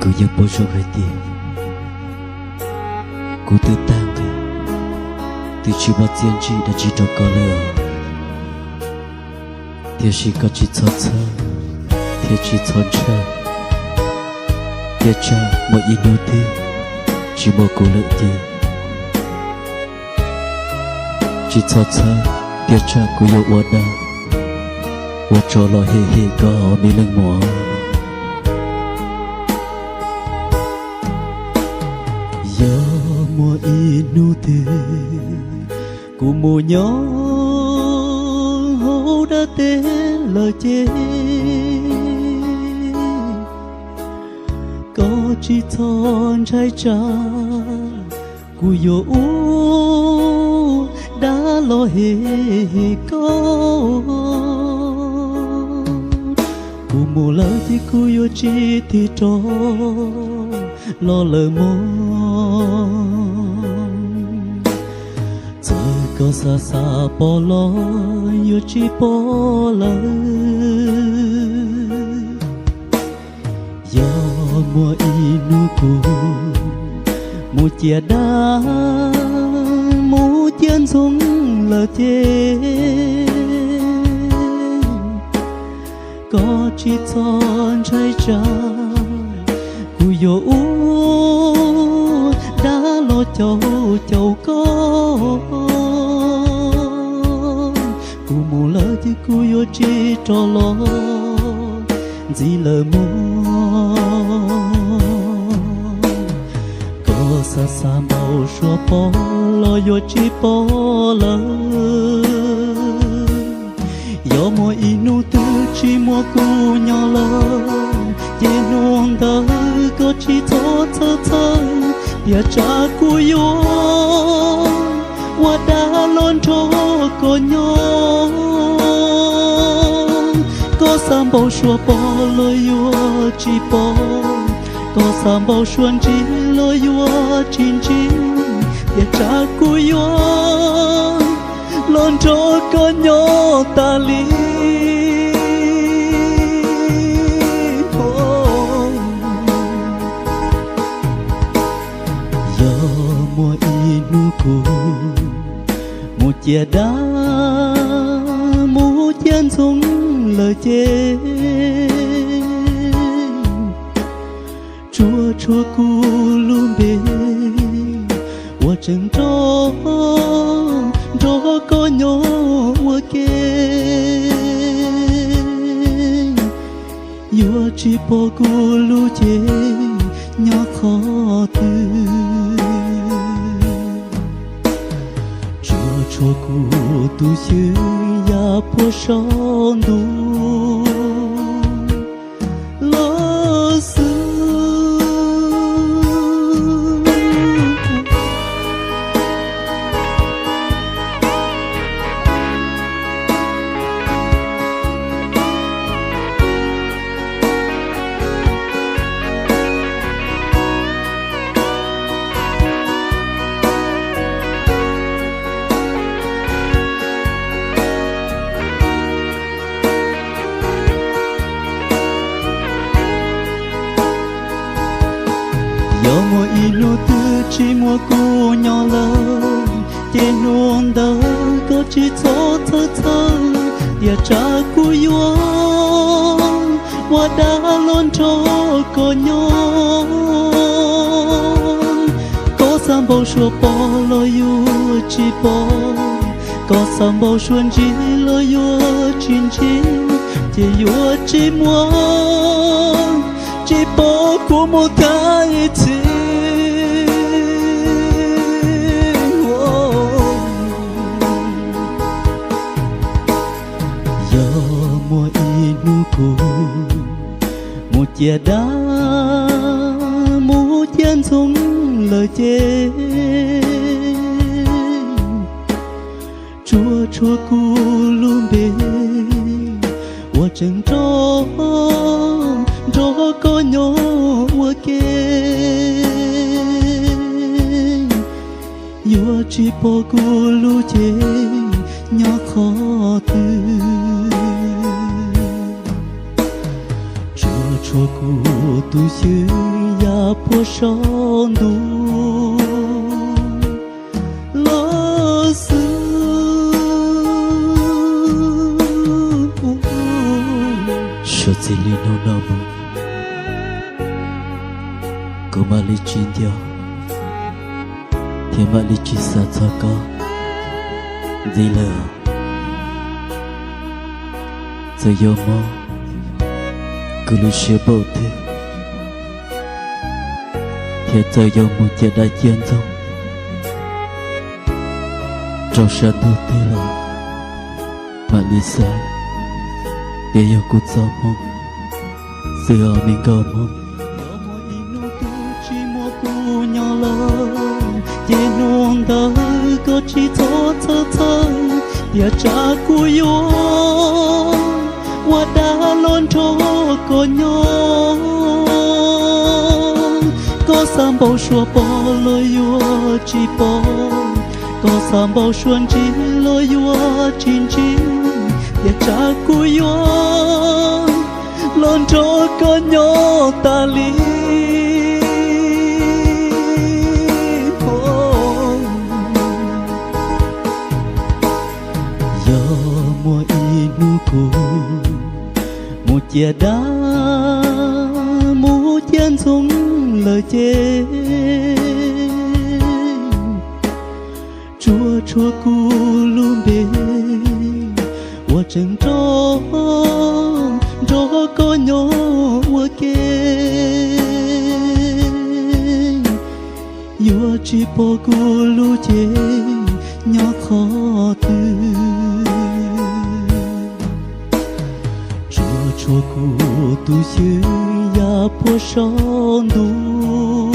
Kuv yeej paub zoo hais tias kuv twb tag nqi, twb tsis muaj txiaj ntsig dab tsi rau koj lawm, tiam sis koj tsis txhob txhawj thiab tsis txhob ntshai. Tiam sis muaj ib hnub twg tsis muaj kuv lawm ces tsis txhob txhawj, tiam sis kuv yuav ua dag ua tsov los hem hem koj, me leej muam. Yog muaj ib hnub twg kuv mus nyob hauv dab teb lawm ces koj tsis txhob ntshai tsam, kuv yuav ua dag los hem koj. Kuv mus lawm ces kuv yuav tsis tig rov los lawm mog. Txawm koj xav xav pom los yuav tsis pom lawm. Yog muaj ib hnub kuv mus ciaj dab mus ciaj ntxoov lawm ces koj tsis txhob ntshai tsam, kuv yuav ua dag los caum caum koj. Kuv mus lawm ces kuv yuav tsis rov los ntxiv lawm mog. Koj xav xav npaum suav pom los yuav tsis pom lawm. Yog muaj ib hnub twg tsis muaj kuv nyob lawm ces hnub ntawd koj tsis txhob txhawj txhawj, tiam sis kuv yuav ua dag los nrog koj nyob. Koj xav npaum suav pom los yuav tsis pom, koj xav npaum suav ntsib los yuav tsis ntsib, tiam sis kuv yuav los nrog koj nyob tas li. Yog muaj ib hnub kuv mus ciaj dab mus ciaj ntxoov lawm ces tsuas tshuav kuv lub npe uas tseem nrog nrog koj nyob ua ke. Yuav tsis pom kuv lub cev nyob qhov twg, tsuas tshuav kuv tus xyw ya puag saum ntuj los xwb. Yog muaj ib hnub twg tsis muaj kuv nyob lawm, ces hnub ntawd koj tsis txhob txhawj txhawj, tiam sis kuv yuav ua dag los nrog koj nyob. Koj xav npaum suav pom los yuav tsis pom, koj xav npaum suav ntsib los yuav tsis ntsib, ces yuav tsis muaj, tsis pom kuv mus tag ib txhis. Yog muaj ib hnub kuv mus ciaj dab mus ciaj ntxoov lawm ces tsuas tshuav kuv lub npe uas tseem nrog nrog koj nyob ua ke. Yuav tsis pom kuv lub cev nyob qhov twg, tsuas tshuav kuv tus xyw puag saum ntuj los xwb. Suav txij li hnub no mus, kuv mam li tsis nco thiab mam li tsis xav txog koj ntxiv lawm. Txawm yuav mob kuv lub siab npaum twg, thiab txawm yuav mus ciaj dab ciaj ntxoog rau sab ntuj twg los, mam li xav tias yog kuv txoj hmoo xwb os me nkauj hmoob. Yog muaj ib hnub twg tsis muaj kuv nyob lawm, ces hnub ntawd koj tsis txhob txhawj txhawj, tiam tsam kuv yuav ua dab los nrog koj nyob. Koj xav npau suav pom los yuav tsis pom, koj xav npau suav ntsib los yuav tsis ntsib, tiam tsam kuv yuav los nrog koj nyob tas li. Yog muaj ib hnub kuv mus ciaj dab mus ciaj ntxoog lawm ces, tsuas tshuav kuv lub npe uas tseem nrog nrog koj nyob ua ke. Yuav tsis pom kuv lub cev nyob qhov twg, tsuas tshuav kuv tus xyw yam puag saum ntuj